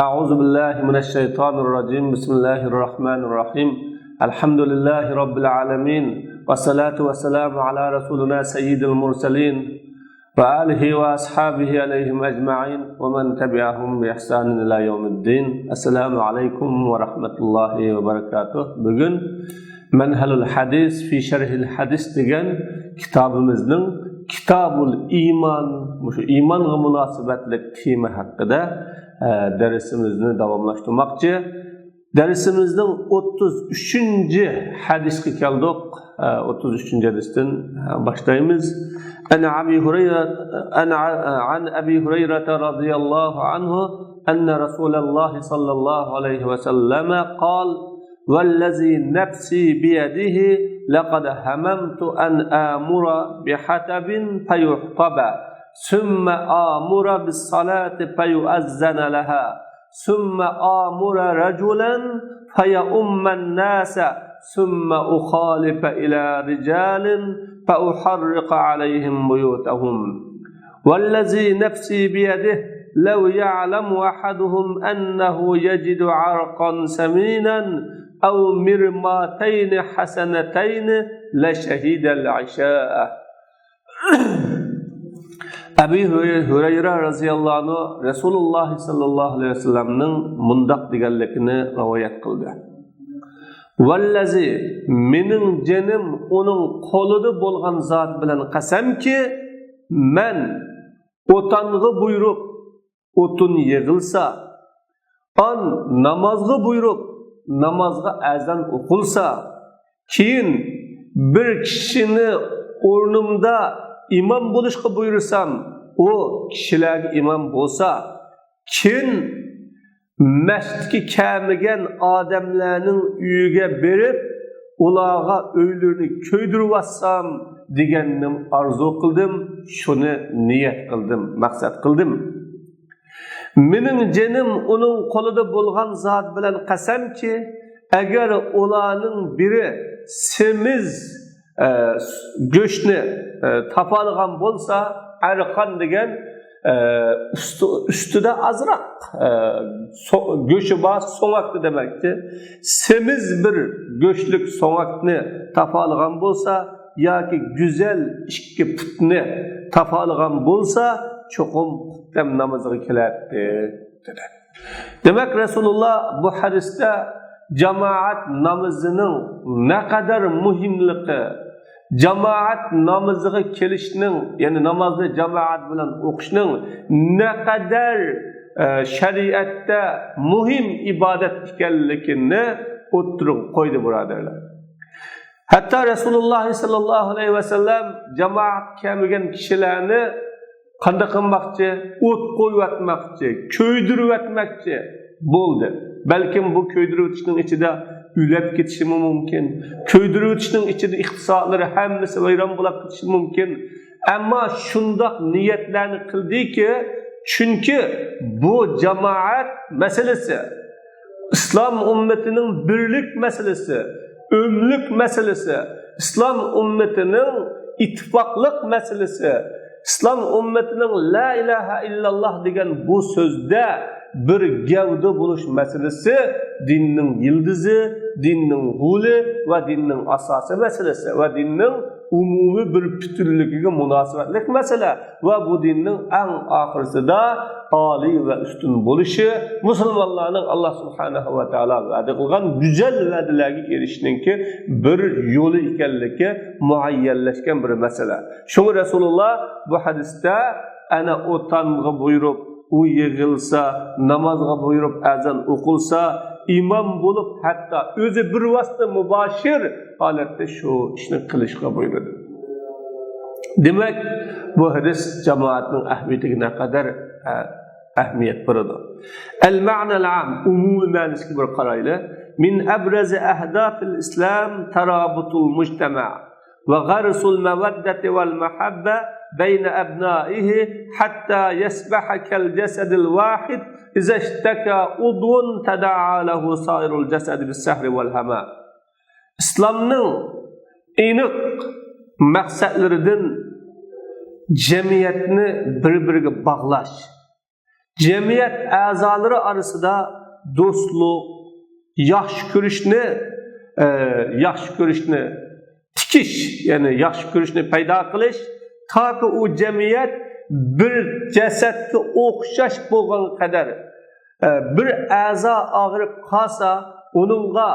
أعوذ بالله من الشيطان الرجيم. بسم الله الرحمن الرحيم. الحمد لله رب العالمين، والصلاة والسلام على رسولنا سيد المرسلين وآله وأصحابه عليهم أجمعين ومن تبعهم بإحسان إلى يوم الدين. السلام عليكم ورحمة الله وبركاته. Bugün Menhalul Hadis fi Şerhil Hadis degan kitabımızın Kitabul İman, şu imanga münasebetlik tema haqida dersimizni davomlashtirmoqchi. Dersimizning 33 hadisga keldik. 33 hadisdan boshlaymiz. An Abi Hurayra radhiyallohu anhu anna Rasululloh sallallohu alayhi va sallam qol: "Vallazi nafsi biyadihi laqad hamamtu an amura bihatabin fayuhtaba summa amura bis-salati fayuazzana laha summa amura rajulan fayumma an-nasa summa ukhalifa ila rijalin fauharriqa alayhim buyutahum. Vallazi nafsi biyadihi law ya'lamu ahaduhum annahu yajidu 'arqan saminan aw mirmatayn hasanatayn la shahidal 'isha'a." Abi Hurayra radhiyallohu anhu Rasululloh sallallohu alayhi vasallamning mundaq deganligini rivoyat qildi. Vallazi, mening jinim uning qo'lida bo'lgan zot bilan qasamki, men o'tang'i buyruq o'tin yig'ilsa, on namozga buyruq namozga azon o'qilsa, keyin bir kishini o'rnimda imom bo'lishga buyursam, u kishilarga imom bo'lsa, keyin masjidga kelmagan odamlarning uyiga berib, ularga uylarini ko'ydirib yotsam deganni orzu qildim, shuni niyat qildim, maqsad qildim. Mening jinim uning qo'lida bo'lgan zot bilan qasamki, agar ularning biri semiz go'shtni topolgan bo'lsa, arqon degan ustida ozroq go'shti bor so'ngakni demakdi, semiz bir go'shtlik so'ngakni topolgan bo'lsa yoki go'zal ikki putni topolgan bo'lsa, cho'qim xutdam namoziga keladi dedi. Demak, Rasululloh bu hadisda jamoat namozining naqadar muhimligi, jamoat namoziga kelishning, ya'ni namozni jamoat bilan o'qishning naqadar shariatda muhim ibodat ekanligini o'tirib qo'ydi, birodarlar. Hatto Rasululloh sallallohu alayhi vasallam jamoat kelmagan kishilarni qanday qilmoqchi? O't qo'yib, ko'ydirib o'tmoqchi bo'ldi. Balkim bu ko'ydirib o'tishning ichida ulab ketishi mumkin. Ko'ydirib o'tishning ichida iqtisodlari hammasi vayron bo'lib ketishi mumkin. Ammo shundoq niyatlarni qildiki, chunki bu jamoat masalasi, islom ummatining birlik masalasi, ömlik masalasi, islom ummatining ittifoqlik masalasi, islom ummatining la ilaha illalloh degan bu so'zda bir gavda bo'lish masalasi, dinning yildizi, dinning g'uli va dinning asosi masalasi va dinning umumiy bir butunligiga munosabatlik masala va bu dinning eng oxirisida oliy va ustun bo'lishi, musulmonlarning Alloh subhanahu va taolo va'da qilgan go'zal va'dalarga erishishningki bir yo'li ekanligi muayyanlashgan bir masala. Shunga Rasululloh bu hadisda ana o'tang'i buyurib u yig'ilsa, namozga buyurib azon o'qilsa, imom bo'lib hatto o'zi bir vosita mubashir holatda shu ishni qilishga buyurdi. Demak, bu hadis jamoatning ahamiyatiga naqadar ahamiyat beradi. Al ma'nal am, umumiy ma'nisiga bir qaraylik. Min abrazi ahdafil islam tarabutul mujtama va g'arsul mawaddati wal mahabba بين أبنائه حتى يصبح كالجسد الواحد إذا اشتكى عضو تداعى له سائر الجسد بالسهر والحمى. İslamning aniq maqsadlaridan jamiyatni bir-biriga bog'lash, Jamiyat a'zolari orasida do'stlik, yaxshi ko'rishni, yaxshi ko'rishni tikish, ya'ni yaxshi ko'rishni paydo qilish, toki u jamiyat bir jasadga o'xshash bo'lgan qadar bir a'zo og'rib qolsa, uningga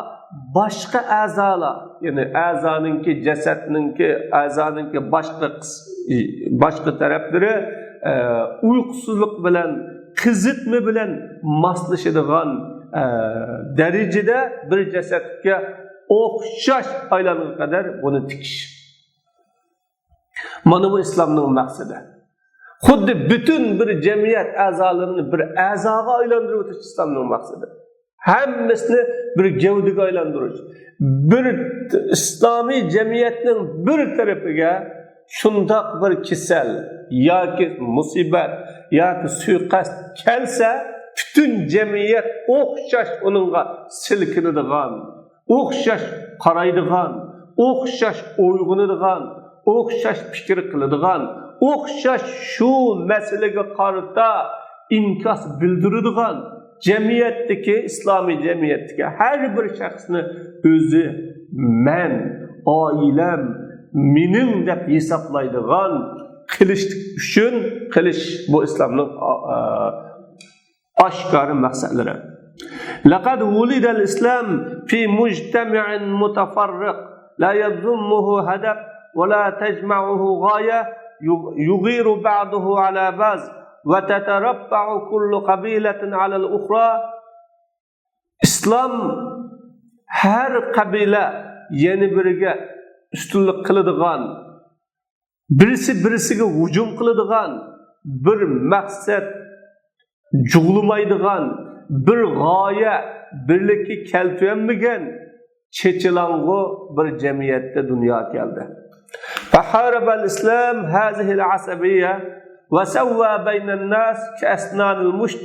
boshqa a'zolar, ya'ni a'zoninki, jasadninki, a'zoninki boshqa taraflari uyqusizlik bilan, qizitma bilan moslashadigan darajada bir jasadga o'xshash aylangan qadar buni tikish. Mana bu islomning maqsadi. Xuddi butun bir jamiyat a'zolarini bir a'zoga aylantirib o'tish islomning maqsadi. Hammasini bir gavdaga aylantirish. Bir islomiy jamiyatning bir tarafiga shundoq bir kasal yoki musibat yoki suiqasd kelsa, butun jamiyat o'xshash uningga silkinadigan, o'xshash qaraydigan, o'xshash uyg'onadigan, o'xshash fikr qiladigan, o'xshash shu masalaga qarata inkos bildiradigan jamiyatdagi, islomiy jamiyatdagi har bir shaxsni o'zi man, oilam, mening deb hisoblaydigan qilish uchun qilish bu islomning oshkora maqsadlari. لقد ولد الإسلام في مجتمع متفرق لا يضمه هدف ولا تجمعه غاية، يغير بعضه على بعض وتترفع كل قبيلة على الأخرى. İslam har qabila yana biriga ustunlik qiladigan, birisi birisiga hujum qiladigan, bir maqsad jug'lamaydigan, bir g'oya birlikka keltirmagan chechalang'u bir jamiyatda dunyo keldi. فحارب الإسلام هذه العصبية وسوى بين الناس كأسنان المشط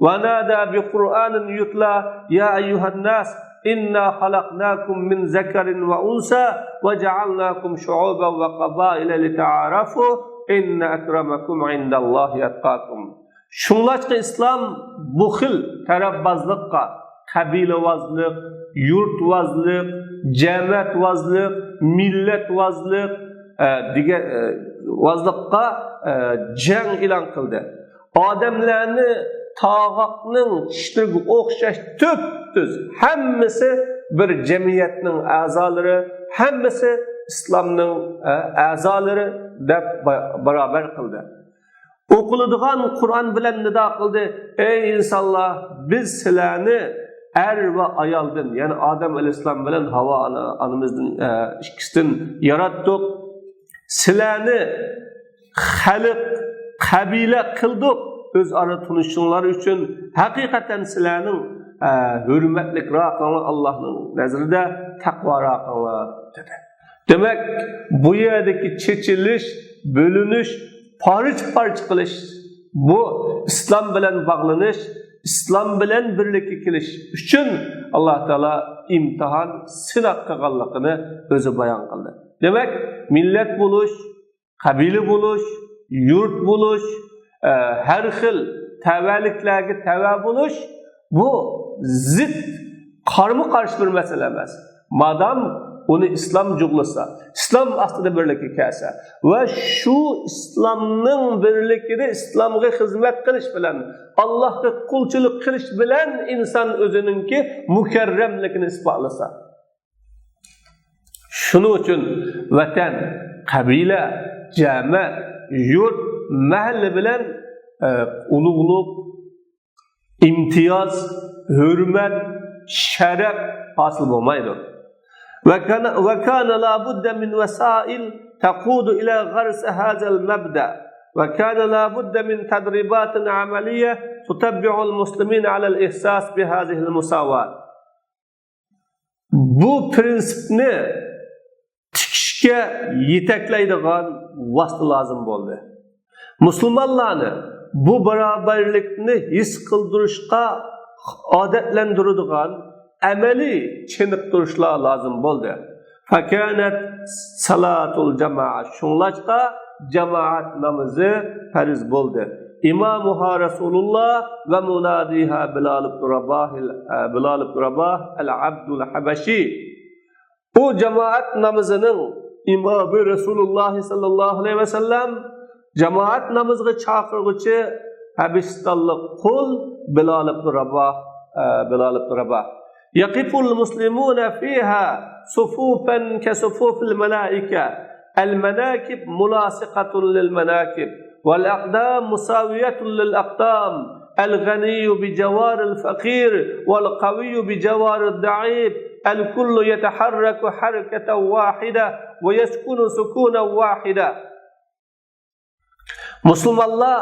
ونادى بقرآن يتلى يا أيها الناس إنا خلقناكم من ذكر وأنثى وجعلناكم شعوبا وقبائل لتعارفوا إن أكرمكم عند الله أتقاكم. Shunglashqa islom bu xil tarafbozlikqa, qabilavozlik, yurtvozlik, jamiyatvozlik, millatvozlik degan vozlikqa jang e'lon qildi. Odamlarni tog'oqning tishlariga o'xshash tup tuz, hammasi bir jamiyatning a'zolari, hammasi islomning a'zolari deb barobar qildi. O'qiladigan Qur'on bilan nido qildi: ey insonlar, biz sizlarni er va ayoldan, ya'ni Odam alayhissalom bilan Havo onamizdan ikkisidan yaratdik, sizlarni xalq, qabila qildik o'zaro tunishinglar uchun. Haqiqatan sizlarning hurmatliroqinglar Allohning nazarida taqvoroqinglar dedi. Demak, bu yerdagi chechilish, bo'linish, parcha parcha qilish bu islom bilan bog'lanish, islom bilan birlikka kelish uchun Alloh taolo imtihon, sinab qilganligini o'zi bayon qildi. Demak, millat bo'lish, qabila bo'lish, yurt bo'lish, har xil tavalliklarga tava bo'lish bu zid, qarama qarshi bir masala emas, madam uni islom jug'lasa, islom ostida birlikka kelsa va shu islomning birligida islomga xizmat qilish bilan, Allohga qulchilik qilish bilan inson o'zininki mukarramligini isbotlasa. Shuning uchun vatan, qabila, jamoat, yurt, mahalla bilan ulug'liq, imtiyoz, hurmat, sharaf hosil bo'lmaydi. وكان لا بد من وسائل تقود إلى غرس هذا المبدأ، وكان لا بد من تدريبات عملية تتبع المسلمين على الإحساس بهذه المساواة. Bu prinsipni tikishga yetaklaydigan vosita lozim bo'ldi. Musulmonlarni bu barobarlikni his qildirishga odatlantiradigan amaliy chiniqtirishlar lozim bo'ldi. Fakanat salatul jamoa, shunglashqa jamoat namozi farz bo'ldi. إمامها رسول الله ومناديها بلال بن رباح العبد الحبشي. Bu jamoat namazining imomi Rasululloh sollallohu alayhi vasallam, jamoat namoziga chaqirg'uchi Habistonlik qul Bilal ibn Raboh, Bilal ibn Raboh. يقف المسلمون فيها صفوفا كصفوف الملائكة، المناكب ملاصقة للمناكب والأقدام مساوية للأقدام، الغني بجوار الفقير والقوي بجوار الضعيف، الكل يتحرك حركة واحدة ويسكن سكونا واحدة. Musulmonlar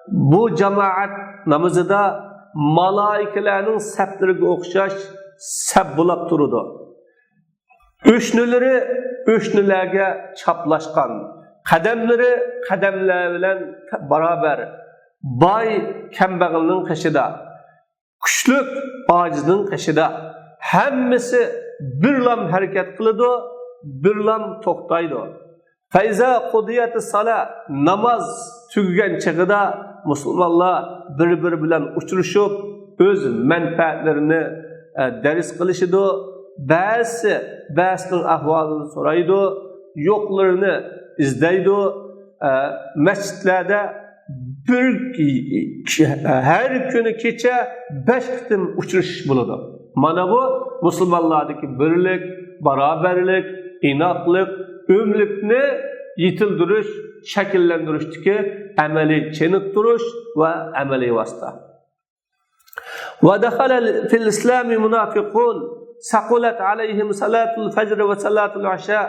bu jamoat namozida maloikalarning saflariga o'xshash saf bo'lib turadi. O'shnilari o'shnilarga chaplashgan, qadamlari qadamlar bilan barobar, boy kambag'alning qishida, kuchlik ojizning qishida, hammasi birlam harakat qiladi, birlam to'xtaydi. فإذا قضيت الصلاة, namoz tugagan chig'ida musulmonlar bir biri bilan uchrashib, o'z manfaatlarini dars qilishidi, ba'zisi ba'zining ahvolini so'raydi, yo'qlarini izlaydi. Masjidlarda bir har kuni kecha 5 qitim uchrashish bo'ladi. Mana bu musulmonlardagi birlik, barobarlik, inoqlik, ömlikni yetildirish, shakllantirishdagi amaliy chiniqtirish va amaliy vosita. ودخل في الإسلام منافقون ثقلت عليهم صلاة الفجر وصلاة العشاء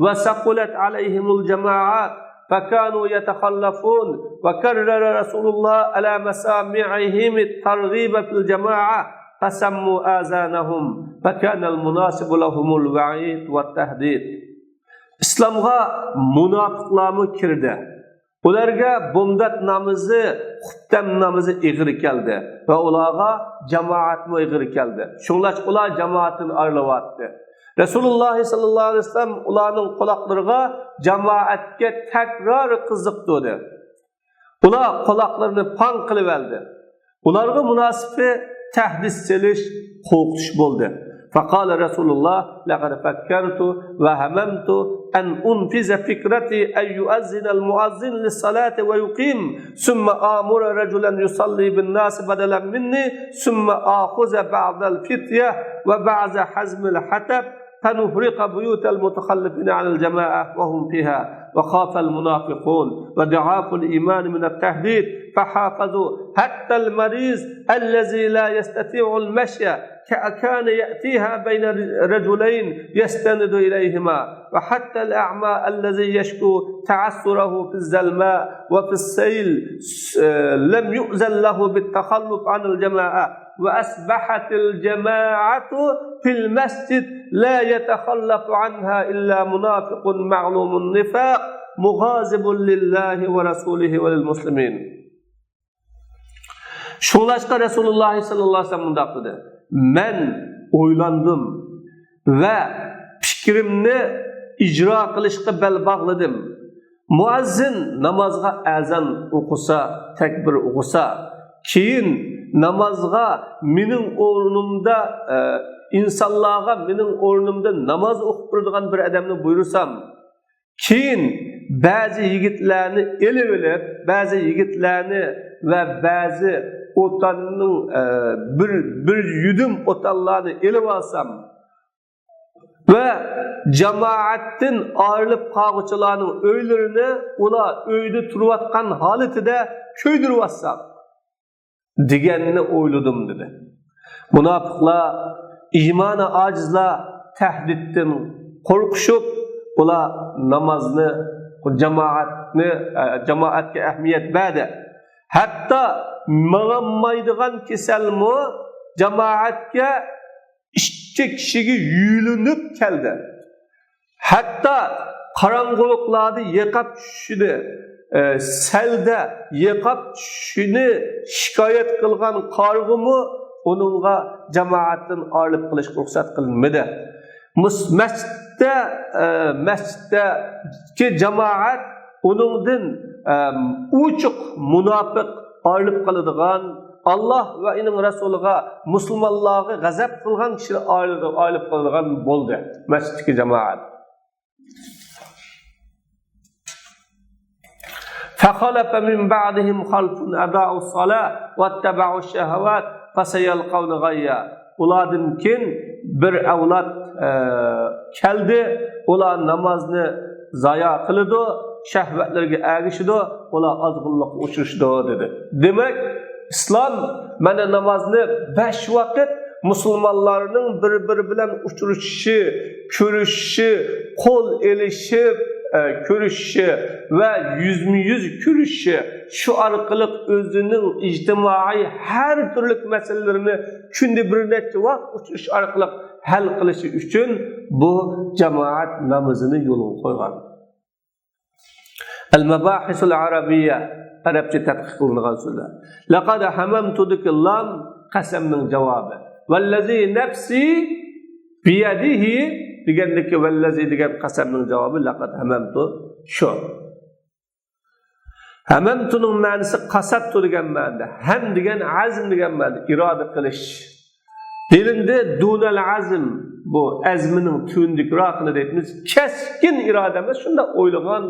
وثقلت عليهم الجماعات فكانوا يتخلفون، وكرر رسول الله على مسامعهم الترغيب في الجماعة فصموا آذانهم، فكان المناسب لهم الوعيد والتهديد. Islomga munofiqlarmi kirdi. Ularga bomdod namozi, xuftam namozi ig'ir keldi va ularga jamoatmi ig'ir keldi. Shunglach ular jamoatini ayirlayapti. Rasululloh sollallohu alayhi vasallam ularning quloqlariga jamoatga takror qiziqtirdi. Ular quloqlarini pon qilib oldi. Ularga munosibi tahdid selish, qo'rqitish bo'ldi. فقال رسول الله: لقد فكرت وهممت أن أنفذ فكرتي، أن يؤذن المؤذن للصلاة ويقيم، ثم آمر رجلا يصلي بالناس بدلا مني، ثم آخذ بعض الفتية وبعض حزم الحطب فنحرق بيوت المتخلفين عن الجماعة وهم فيها. وخاف المنافقون وضعاف الإيمان من التهديد فحافظوا، حتى المريض الذي لا يستطيع المشي كان يأتيها بين رجلين يستند إليهما، وحتى الأعمى الذي يشكو تعسره في الظلماء وفي السيل لم يؤذن له بالتخلف عن الجماعة. وأصبحت الجماعة في المسجد لا يتخلف عنها إلا منافق معلوم النفاق مغاضب لله ورسوله وللمسلمين. Shunglashqa Rasululloh sollallohu alayhi vasallam mundoq dedi: Man o'ylandim va fikrimni ijro qilishga bel bog'ladim. Muazzin namozga azon o'qisa, takbir o'qisa, keyin namozga mening o'rnimda insonlarga mening o'rnimda namoz o'qib turadigan bir odamni buyursam, keyin ba'zi yigitlarni elib olib, ba'zi yigitlarni va ba'zi o'tanning bir yudum o'tanlarni elib olsam va jamoatdan ayrilib qolg'uchilarning uylarini ular uyda turayotgan holatida kuydirib olsam deganini o'yladim, dedi. Munofiqlar, iymoni ojizlar tahdiddan qo'rqishib, ular namozni, jamoatni, jamoatga ahamiyat berdi. Hatto mangolmaydigan kasalmi jamoatga ikki kishiga yulinib keldi. Hatto qorong'uliklarda yiqab tushishini, salda yiqab tushishini shikoyat qilgan qarg'umi uningga jamoatdan ayrilib qilishga ruxsat qilinmadi. Masjiddagi jamoat uningdan uchuq munofiq ayrilib qoladigan, Alloh va uning rasuliga, musulmonlarga g'azab qilgan kishilar ayrilib qoladigan bo'ldi masjiddagi jamoat. فخلف من بعدهم خلف أضاعوا الصلاة واتبعوا الشهوات فسيلقون غيا. Ulardan keyin bir avlod keldi, ular namozni zoya qiladi, shahvatlarga ergishidi, ular ozg'inlikqa uchrashdi dedi. Demak, islom mana namozni 5 vaqt musulmonlarning bir-biri bilan uchrashishi, ko'rishishi, qo'l elishib ko'rishishi va yuzma-yuz ko'rishishi, shu orqali o'zining ijtimoiy har turli masalalarini kunda bir necha vaqt uchrashish orqali hal qilishi uchun bu jamoat namozini yo'lga qo'ygan. Al-mabahisul arabiyya, arabcha tadqiq qilingan so'zlar. Laqad hamamtu lam qasamning javobi. Vallazi nafsi biyadihi degandagi vallazi degan qasamning javobi laqad hamamtu shu. Hamamtuning ma'nosi qasabtu degan ma'noda, ham degan azm degan ma'noda, iroda qilish. Delindi dunal azm, bu azmining tundikroqini deymiz, keskin iroda emas, shunda o'ylagan,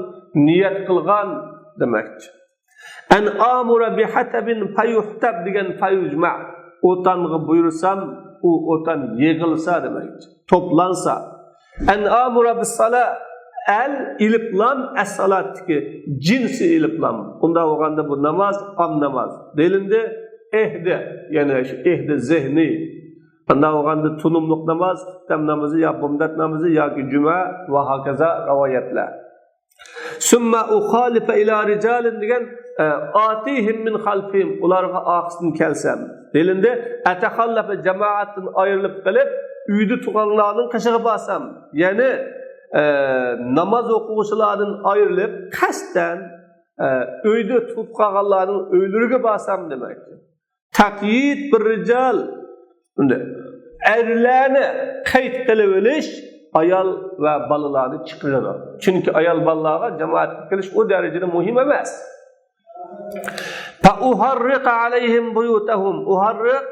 niyat qilgan demakchi. An amura bihatabin fayuhtab degan fayujma, o'tanga buyursam, u o'tan yig'ilsa demakchi, to'plansa. An amura bis-sala, el iliplam es-salatdagi jinsi iliplam. Unda bo'lganda bu namoz am namoz. Delindi ehdi, ya'ni shu ehdi zehni. Unda bo'lganda tunumliq namoz, tam namozi yo bumdat namozi yoki juma va hokazo rivoyatlar. Summa ukhalifa ila rijalin degan atihim min khalfihim, ularga oqisdan kelsam. Delindi atakhallafa jamoatdan ayrilib qilib uyda turganlarning qishig'i borsam, ya'ni namoz o'quvchilardan ayrilib qasddan uyda turib qolganlarning uylariga borsam demak. Taqyid bir rijal, erlarni qayd qilib olish ayol va bolalarni chiqaradi. Chunki ayol bolalarga jamoatga kirish u darajada muhim emas. Fa uharriq alayhim buyutahum, uharriq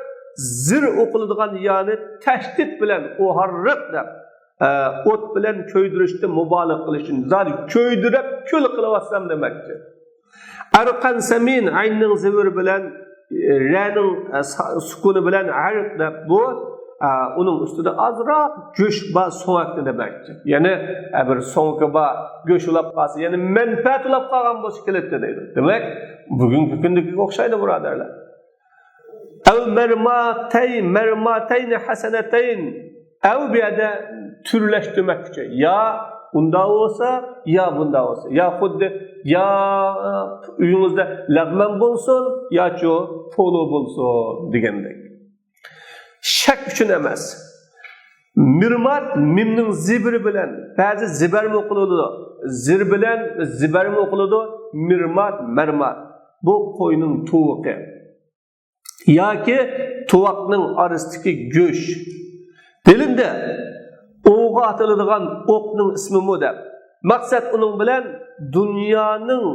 zir o'qiladigan, ya'ni tashdid bilan uharriq deb o't bilan ko'ydirishda mubolag' qilish uchun, zot ko'ydirib kul qilyapsam demakchi. Arqan samin aynning zivri bilan ra'ning sukuni bilan arq deb bu uning ustida ozroq go'sht bor so'ngakni demakchi. Ya'ni bir so'ngki bor go'sht ulab qolsa, ya'ni manfaat ulab qolgan bo'lsa keladi deydi. Demak, bugungi kundagiga o'xshaydi birodarlar. Av mermatay mermatayn hasanatayn, av bu yerda turlashtirmoqchi. Ya unda bo'lsa, ya bunda bo'lsa. Ya xuddi ya uyingizda lag'man bo'lsin, yoki polo bo'lsin degandek. Shak uchun emas. Mirmat mimning zibri bilan, ba'zi zibarmi o'qiladi, zir bilan zibarmi o'qiladi, mirmat marmat. Bu qo'yning tuvuqi yoki tuvoqning orasidagi go'sht. Dilinde o'g'a atiladigan o'qning ismi deb. Maqsad uning bilan dunyoning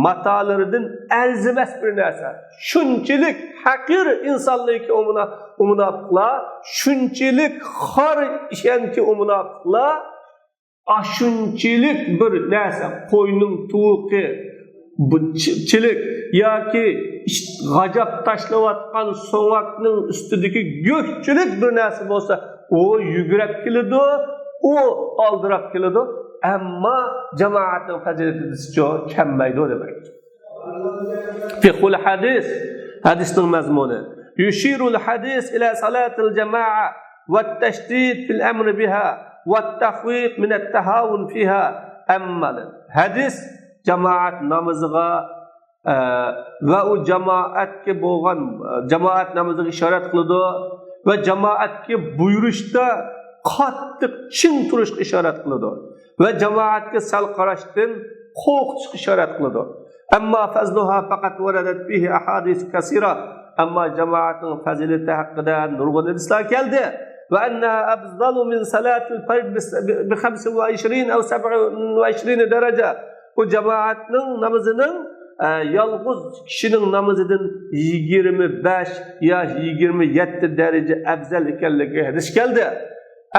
matalaridan arzimas bir narsa. Shunchalik haqir insonlarki u munofiqlar, shunchalik xor ishanki u munofiqlar, shunchalik bir narsa qo'yning tuvuqi bu chilik yoki g'ajab tashlayotgan so'ngakning ustidagi go'shchilik bir narsa bo'lsa, u yugurib keladi, u oldirab keladi, ammo jamoatning fazilati kammaydi demak. Fiqhul hadis, hadisning mazmuni. Yushirul hadis ila salatil jamoa va tashdid fil amri biha va tahvif min at-tahavun fiha. Amma hadis jamoat namoziga va u jamoatga bo'lgan jamoat namoziga ishorat qiladi va jamoatga buyurishda qattiq chin turishga ishorat qiladi va jamoatga sal qarashdan qo'rqitishga ishorat qiladi. Ammo fazluha faqat waradat fihi ahadis kasira. Ammo jamoatning fazilati haqida nurg'un hadislar keldi. Va annaha afzalu min salatil fard bi 25 aw 27 daraja. Bu jamoatning namazining yolg'iz kishining namazidan 25 yo 27 daraja afzal ekanligi hadis keldi.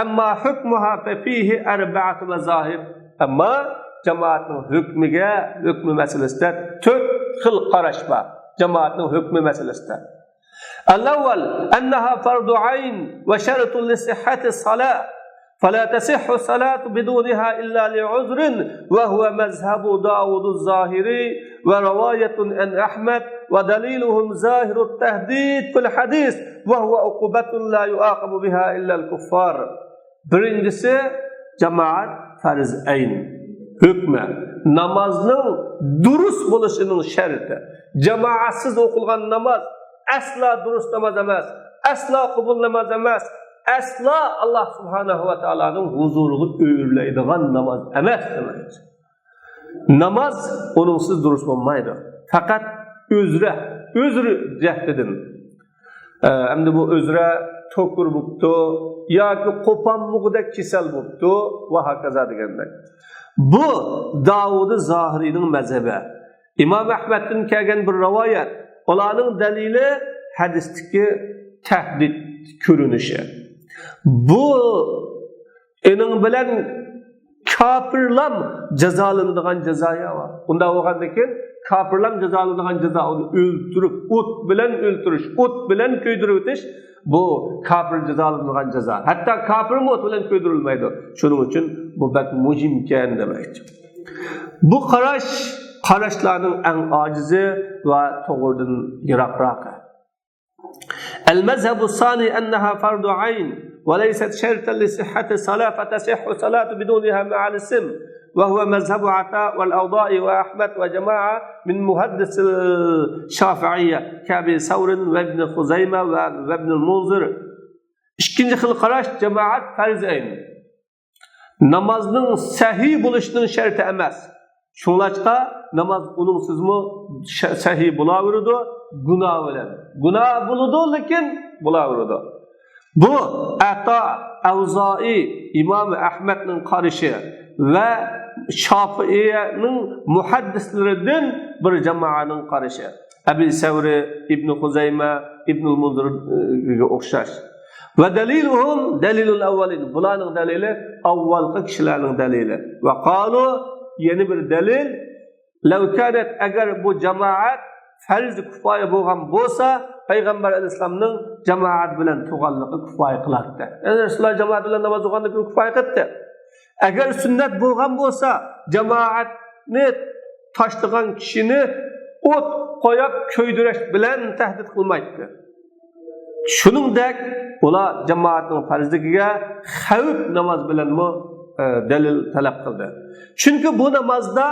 Ammo hukmuha fihi arba'atu mazahib. Ammo jamoatning hukmiga, hukmi masalasida 4 xil qarash bor. Jamoatning hukmi masalasida. Al-awwal annaha fardu ayn va shartun li sihhati salat. فلا تصح الصلاة بدونها إلا لعذر وهو مذهب داود الظاهري ورواية عن أحمد ودليلهم ظاهر التهديد في الحديث وهو عقوبة لا يعاقب بها إلا الكفار. Birincisi cemaat farz ayn hukmi namazning durust bo'lishining sharti. Jamoatsiz o'qilgan namoz aslo durust namoz emas, aslo qabul namoz emas, aslo Alloh subhanahu va taoloning huzuriga o'ylaydigan namoz emas demak. Namoz uningsiz durust bo'lmaydi. Faqat uzra, uzr jihatidan. Endi bu uzra to'kur bo'pti yoki qo'polmug'idek kasal bo'pti va hokazo degandek. Bu Davud Zohiriyning mazhabi. İmom Ahmaddan kelgan bir rivoyat. Ularning dalili hadisdagi tahdid ko'rinishi. Bu ening bilan kofirlar jazolanadigan jazoya bor. Unda bo'lgandan keyin kofirlar jazolanadigan jazo uni o'ltirib, o't bilan o'ltirish, o't bilan kuydirib o'tish, bu kofir jazolanadigan jazo. Hatto kofirmi o't bilan kuydirilmaydi. Shuning uchun bu bak muhim ekan demakchi. Bu qarash qarashlarning eng ojizi va to'g'ridan yiroqroqi. المذهب الثاني أنها فرض عين وليست شرطا لصحة الصلاة فتصح الصلاة بدونها مع الاسم وهو مذهب عطاء والأوضاع وأحمد وجماعة من محدث الشافعية كأبي ثور وابن خزيمة وابن المنذر. Ikkinchi xil qarash jamoat farz ayn. Namozning sahiy bo'lishining sharti emas. Shunlachqa namoz uningsizmi sahiy bo'laveradi, gunoh bilan. Gunoh bo'ladi, lekin bo'laveradi. Bu Ato, Avzoiy, Imom Ahmadning qarashi va Shofiiyning muhaddislaridan bir jamoaning qarashi. Abi Savri, Ibn Xuzayma, Ibn Munzirga o'xshash. Va daliluhum dalilul avvalin. Bularning dalili avvalgi kishilarning dalili. Va qalu yana bir dalil law kanat agar bu jamoat farz kifoya bo'lgan bo'lsa, payg'ambar alayhissalomning jamoat bilan tug'anligi kifoya qiladi. Ya'ni Rasululloh jamoat bilan namoz o'qiganligi kifoya qildi. Agar sunnat bo'lgan bo'lsa, jamoatni tashlagan kishini o't qo'yib ko'ydirish bilan tahdid qilmaydi. Shuningdek, ular jamoatning farzligiga xavf namoz bilanmi dalil talab qildi. Chunki bu namozda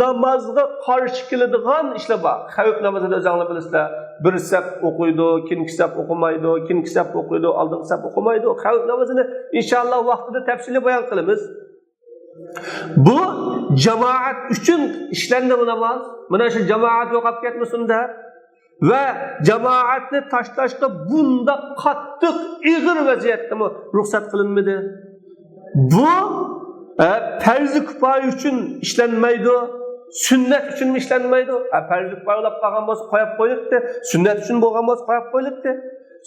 namozga qarshi keladigan ishlar bor. Xavf namozida o'zinglar bilasizlar, bir saf o'qiydi, keyingi saf o'qimaydi, keyingi saf o'qiydi, oldingi saf o'qimaydi. Xavf namozini inshaalloh vaqtida tafsili bayon qilamiz. Bu jamoat uchun ishlandi bu namoz. Mana shu jamoat yo'qolib ketmasin deb va jamoatni tashlashga bunda qattiq ig'ir vaziyatdami ruxsat qilinmadi. Bu farzi kifoya uchun ishlanmaydi, sunnat uchun ishlanmaydi. Farzi kifoya bo'lib qolgan bo'lsa qo'yib qo'yilibdi, sunnat uchun bo'lgan bo'lsa qo'yib qo'yilibdi.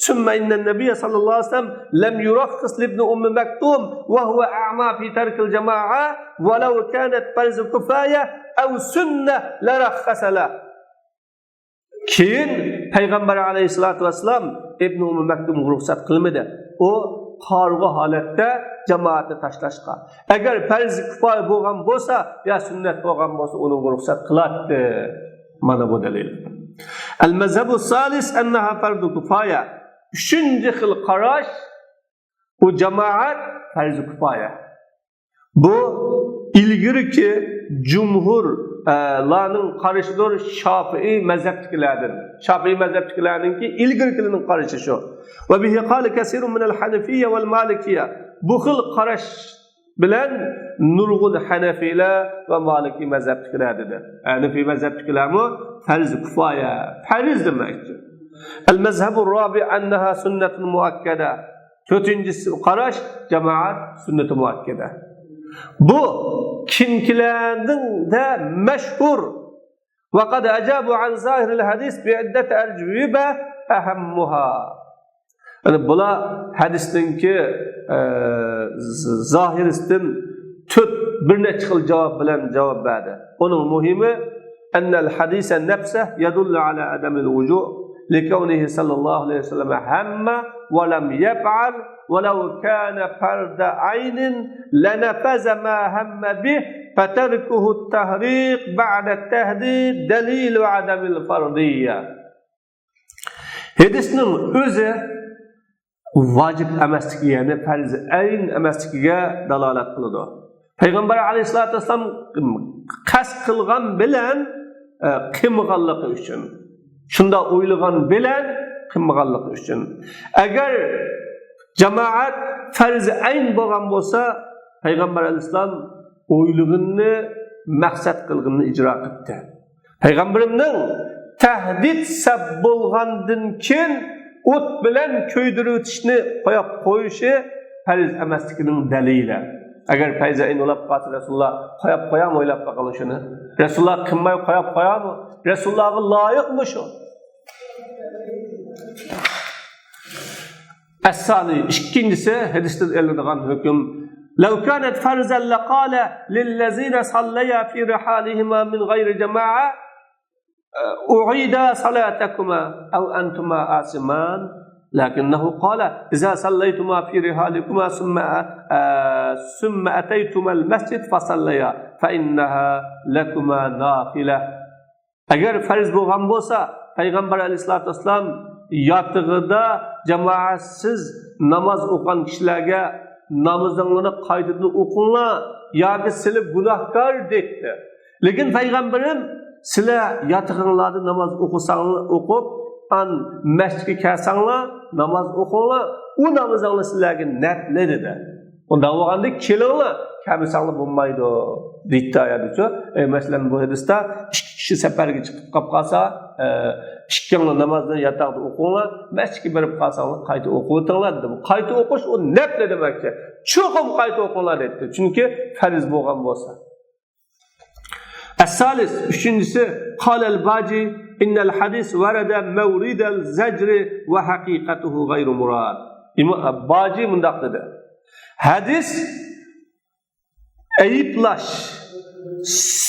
ثم إن النبي صلى الله عليه وسلم لم يرخص لابن أم مكتوم وهو أعمى في ترك الجماعة ولو كانت فرض كفاية أو سنة لرخص له. Keyin Payg'ambar alayhissalatu vassalam Ibn Ummi Maktumga ruxsat qilmadi. U qorg'i holatda jamoatni tashlashga. Agar farz kifoya bo'lgan bo'lsa, yo sunnat bo'lgan bo'lsa, unga ruxsat qiladi. Mana bu dalil. Al mazhabu salis annaha fardu kifoya. Uchinchi xil qarash u jamoat farz kifoya. Bu ilgiriki jumhurlarning qarashidir Shofiiy mazhabdagilardan. Shofiiy mazhabdagilarninki ilgirkilarning qarashi shu. Va bihi qala kasirun min al-hanafiyya wal malikiyya. Bu xil qarash bilan nurg'un hanafiylar va maliki mazhabdagilar dedi. Hanafiy mazhabdagilarmi farz kifoya, farz demakdir. Al-mazhabu rabi annaha sunnatun muakkada. To'rtinchisi qarash jamoat sunnati muakkada. Bu kinkilerinin de meşhur. وَقَدْ أَجَابُوا عَنْ ظَاهِرِ الْحَدِيثِ بِعِدَّةِ أَجْوِبَةٍ أَهَمُّهَا. Yani bula hadisninki zahirinden tut bir neçe xil cevap bilen cevap verdi. Onun muhimi ennel hadise nefse yedullu ala ademil vucu likevnihi sallallahu aleyhi ve sellem hemme ve lem yef'al ve lev kâne ferde aynin lenefeze mâ hemme bih feterkuhu tahrik ba'de tehdid delilu ademil fardiyye. Hadisnin özü vacip emasligiga, yani farz ayn emasligiga dalolat qiladi. Payg'ambar aleyhissalatu vesselam qasd qilgan bilan qilmaganligi uchun, shunda o'ylagan bilan qilmaganligi uchun. Agar jamoat farz ayn bo'lgan bo'lsa, Payg'ambar alayhissalom o'ylig'ini maqsad qilganini ijro qildi. Payg'ambarimning tahdid sab bo'lgandan keyin o't bilan kuydirib o'tishni qo'yib qo'yishi farz emasligining dalili. Agar farz ayn o'lab qolsa Rasululloh qo'yib qo'yami o'ylab boqali shuni. Rasululloh qilmay qo'yib qo'yami? Rasulullohga loyiqmi shu? Es-sani ikkinchisi hadisdan ilinadigan hukm. لو كانت فرزا لقال للذين صليا في رحالهما من غير جماعة أعيدا صلاتكما أو أنتما آثمان لكنه قال إذا صليتما في رحالكما ثم أتيتما المسجد فصليا فإنها لكما نافلة. Agar farz bo'lgan bo'lsa, Payg'ambar aleyhissalatu vesselam yatığıda cemaatsiz namaz o'qigan kishilarga namazinglarni qaytadan o'qinglar yoki sizlar gunohkor debdi. Lekin payg'ambarim sizlar yatığınlarda namoz o'qisanglar, o'qib, an masjidga kelsanglar, namoz o'qinglar, u namozinglar sizlarga nafli dedi. Undan bo'lganda kelinglar, kelmasanglar bo'lmaydi deydi ayatda. Masalan bu hadisda ikki kishi safarga chiqib qolib qolsa, ikkinglar namozni yotoqda o'qinglar, masjidga borib qolsanglar qayta o'qib o'tinglar dedi. Qayta o'qish u nafli demakchi. Cho'qim qayta o'qinglar dedi. Chunki farz bo'lgan bo'lsa. Es-salis, üçüncüsü, قال الباجي إن الحديث ورد مورد الزجر وحقيقته غير مراد. Baci mundaq dedi. Hadis ayıplaş,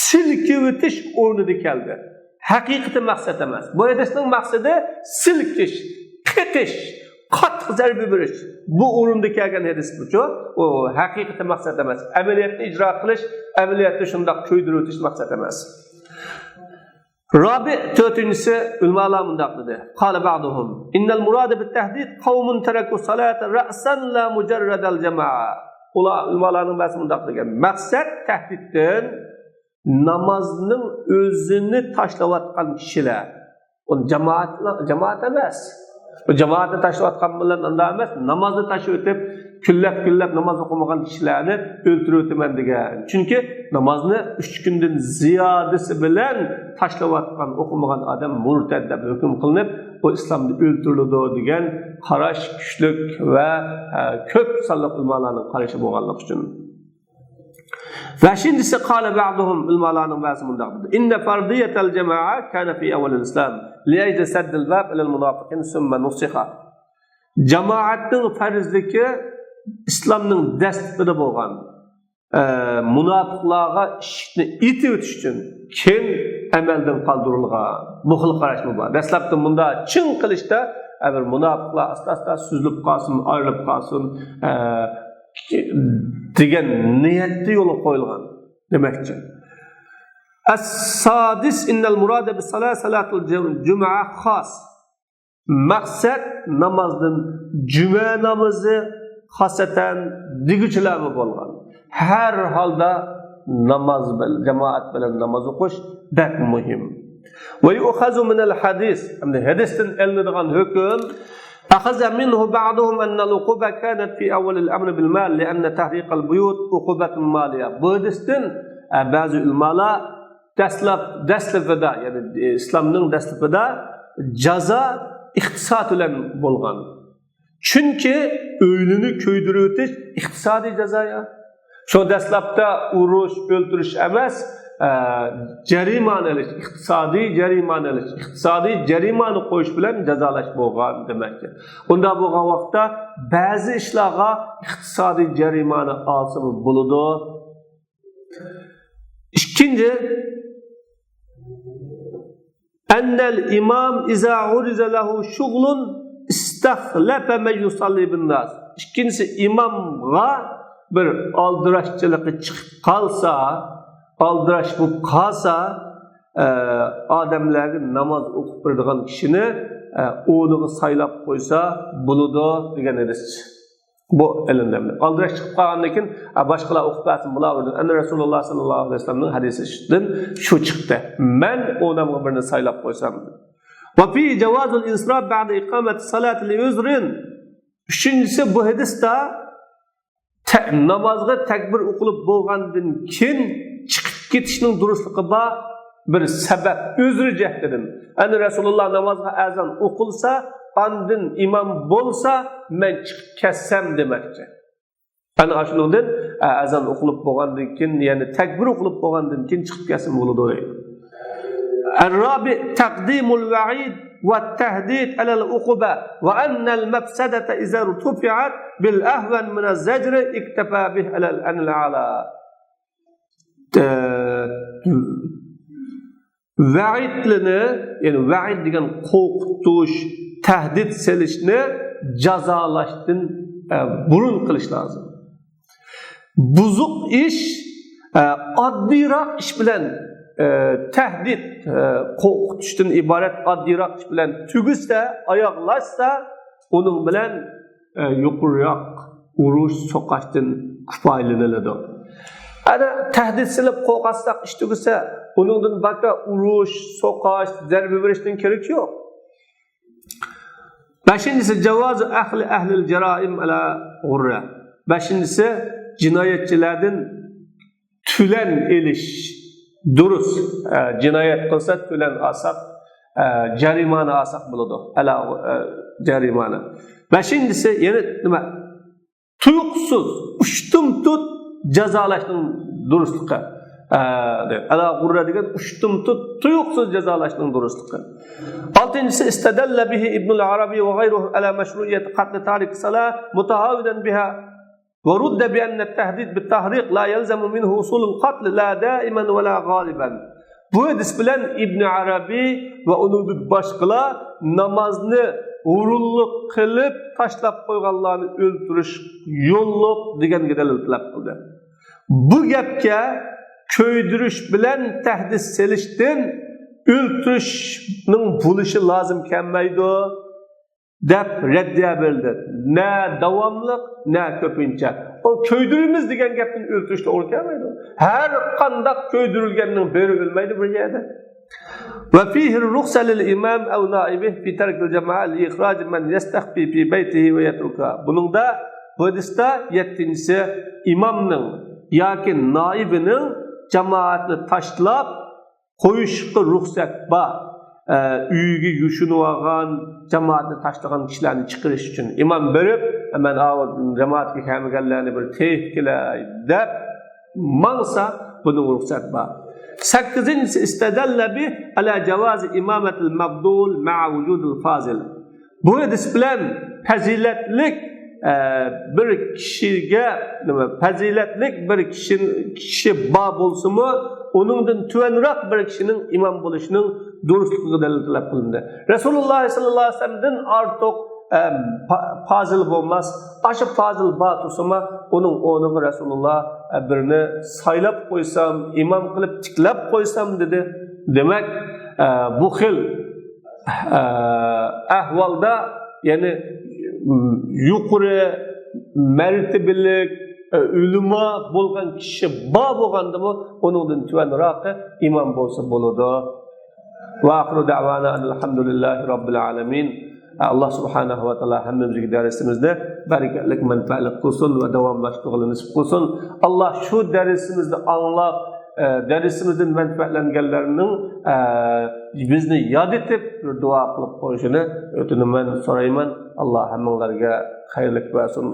silkivitish o'rnida keldi. Haqiqati maqsad emas. Bu hadisning maqsadi silkish, qiqish, qattiq zarba berish. Bu o'rinda kelgan hadis bu. O haqiqati maqsad emas. Amaliyotni ijro qilish, amaliyotni shundoq ko'ydirib o'tish maqsad emas. Rabi to'rtinchisi ulamolar mundaq dedi. Qala ba'duhum innal murada bit tahdid qawmun taraku salata ra'san la mujarradal jamaa. Ular ulamolarning ba'zi mundaq degan. Maqsad tahdiddan namozning o'zini tashlayotgan kishilar. U jamoat emas. Bu jamoatni tashlayotgan bilan unda emas, namozni tashlab o'tib, kunlab-kunlab namoz o'qimagan kishilarni o'ltirib o'taman degan. Chunki namozni 3 kundan ziyodasi bilan tashlayotgan, o'qimagan odam murtad deb hukm qilinib, u islomda o'ltiriladi degan qarash kuchlik va ko'p sonli ulamolarning qarashi bo'lganligi uchun. Beşincisi قال بعضهم ulamolarning ba'zi mundaq dedi. Inna fardiyatal jamaa kana fi awwal al-islam liyajli saddil bab ila al-munafiqin summa nusikha. Jamoatning farzligi islomning dastlabida bo'lgan. Munofiqlarga ishni itib o'tish uchun keyin amaldan qoldirilgan. Bu xil qarashmi bor. Dastlabki bunda chin qilishda bir munofiqlar asta-asta suzilib qolsin, ayrilib qolsin, degan niyatda yo'li qo'yilgan demakchi. As-sadis innal murada bis salat salatul cuma xos. Maqsad namozdan juma namozi xosatan deguchilarmi bo'lgan. Har holda namoz bilan jamoat bilan namoz o'qish bak muhim. Va yu'khazu minal hadis. Endi hadisdan ilinadigan hukm أخذ منه بعضهم أن العقوبة كانت في أول الأمر بالمال لأن تحريق البيوت عقوبة مالية. Bu hadisdan ba'zi ulamolar dastlabida, ya'ni islomning dastlabida jazo iqtisod bilan bo'lgan. Chunki o'yinini kuydirib o'tish iqtisodiy jazo ya. Shu dastlabda urush, o'ldirish emas, jarimani olish, iqtisodiy jarimani olish, iqtisodiy jarimani qo'yish bilan jazolash bo'lgan demakki. Unda bo'lgan vaqtda ba'zi ishlarga iqtisodiy jarimani olsa bo'ladi. Ikkinchi, ennel imam iza uriza lahu şuglun istahlafa men yusalli bin nas. Ikkinchisi, imamga bir aldirashchiligi chiqib qolsa, aldirash bo'lib qolsa, odamlarga namoz o'qib beradigan kishini o'rniga saylab qo'ysa bo'ladi degan hadis. Bu ilmda. Aldirash chiqib qolgandan keyin boshqalar o'qib bersin bular. Ana Rasululloh sallallohu alayhi vasallamning hadisidan shu chiqdi. Men o'rnimga birini saylab qo'ysam. Va fi javazul insiraf ba'da iqamati salati li uzrin. Uchinchisi, bu hadisda namozga takbir o'qilib bo'lgandan keyin chiqib ketishning durustligi bor bir sabab, uzri jihatidan. Ana Rasululloh namozga azon o'qilsa, andin imom bo'lsa, men chiqib ketsam demoqchi. Ana shundan azon o'qilib bo'lgandan keyin, ya'ni takbir o'qilib bo'lgandan keyin chiqib ketsam bo'ladi deydi. الرابع تقديم الوعيد والتهديد على العقوبة وأن المفسدة إذا ارتفعت بالأهون من الزجر اكتفى به على الأعلى. Vaidlini, ya'ni vaid degan qo'rqitish, tahdid selishni jazolashdan burun qilish lozim. Buzuq ish oddiyroq ish bilan tahdid, qo'rqitishdan iborat oddiyroq ish bilan tugisa, oyoqlashsa, uning bilan yuqoriroq urush, so'qashdan kifoyalanadi. Ana tahdid silib qo'rqatsak ish tugisa, uningdan boshqa urush, so'qash, zarba berishdan kerak yo'q. Beshinchisi, javozu ahli ahlil jaroim ala g'urra. Beshinchisi, jinoyatchilardan tulan elish durust. Jinoyat qilsa tulan olsak, jarimani olsak bo'ladi. Ala jarimani. Beshinchisi, yana nima? Tuyuqsiz, ushtum tut jazolashning durustligi. Ala g'urra degan ushtum tut tuyuqsiz jazolashning durustligi. Oltinchisi, istadalla bihi Ibn al-Arabiy va g'ayruhu ala mashruiyati qatl tarik salah mutahawidan biha va rudda bi anna at-tahdid bit-tahriq la yalzamu minhu usul al-qatl la daiman va la g'aliban. Bu hadis bilan Ibn Arabiy va uningdan boshqalar namozni o'rinliq qilib tashlab qo'yganlarni o'ldirish yo'lliq deganga dalil talab qildi. Bu gapga ko'ydirish bilan tahdid selishdan o'ltirishning bo'lishi lozim kelmaydi deb raddiya berdi. Na davomliq, na ko'pincha. O ko'ydirimiz degan gapdan o'ltirish to'g'ri kelmaydi. Har qandaq ko'ydirilganning biri o'lmaydi bir yerda. Va fihi ar-rukhsa lil imam aw naibihi fi tark al-jamaa li ikhraj man yastakhfi fi baytihi va yatruka. Buningda bu hadisda yettinchisi, imomning yoki noibining jamoatni tashlab qo'yishga ruxsat bor. Uyiga yushinib olgan, jamoatni tashlagan kishilarni chiqarish uchun imom berib, men jamoatga kelmaganlarni bir tepkilay deb mangsa, buning ruxsat bor. Sakkizinchisi, istadalla bi ala javazi imamatil mabdul ma'a vujudil fazil. Bu hadis bilan fazilatlik bir kishiga nima, fazilatlik bir kishi bor bo'lsa-mu, uningdan tuvanroq bir kishining imom bo'lishining durustligiga dalil talab qilindi. Rasululloh sallallohu alayhi vasallamdan ortiq fozil bo'lmas, ashu fozil bor tursama, uning o'rniga Rasululloh birini saylab qo'ysam, imom qilib tiklab qo'ysam dedi. Demak, bu xil ahvolda, ya'ni yuqori martabalik ulamo bo'lgan kishi bor bo'lgandimi, uningdan tuvanroqi imom bo'lsa bo'ladi. Va axiru da'vana alhamdulillahi robbil alamin. Alloh subhanahu va taolo hammamizga darsimizni barakatli, manfaatli qilsin va davomlashtirishni nasib qilsin. Alloh shu darsimizni anglab, darsimizdan manfaatlanganlarning bizni yod etib bir duo qilib qo'yishini o'tinaman, so'rayman. Alloh hammanglarga xayrlik bersin.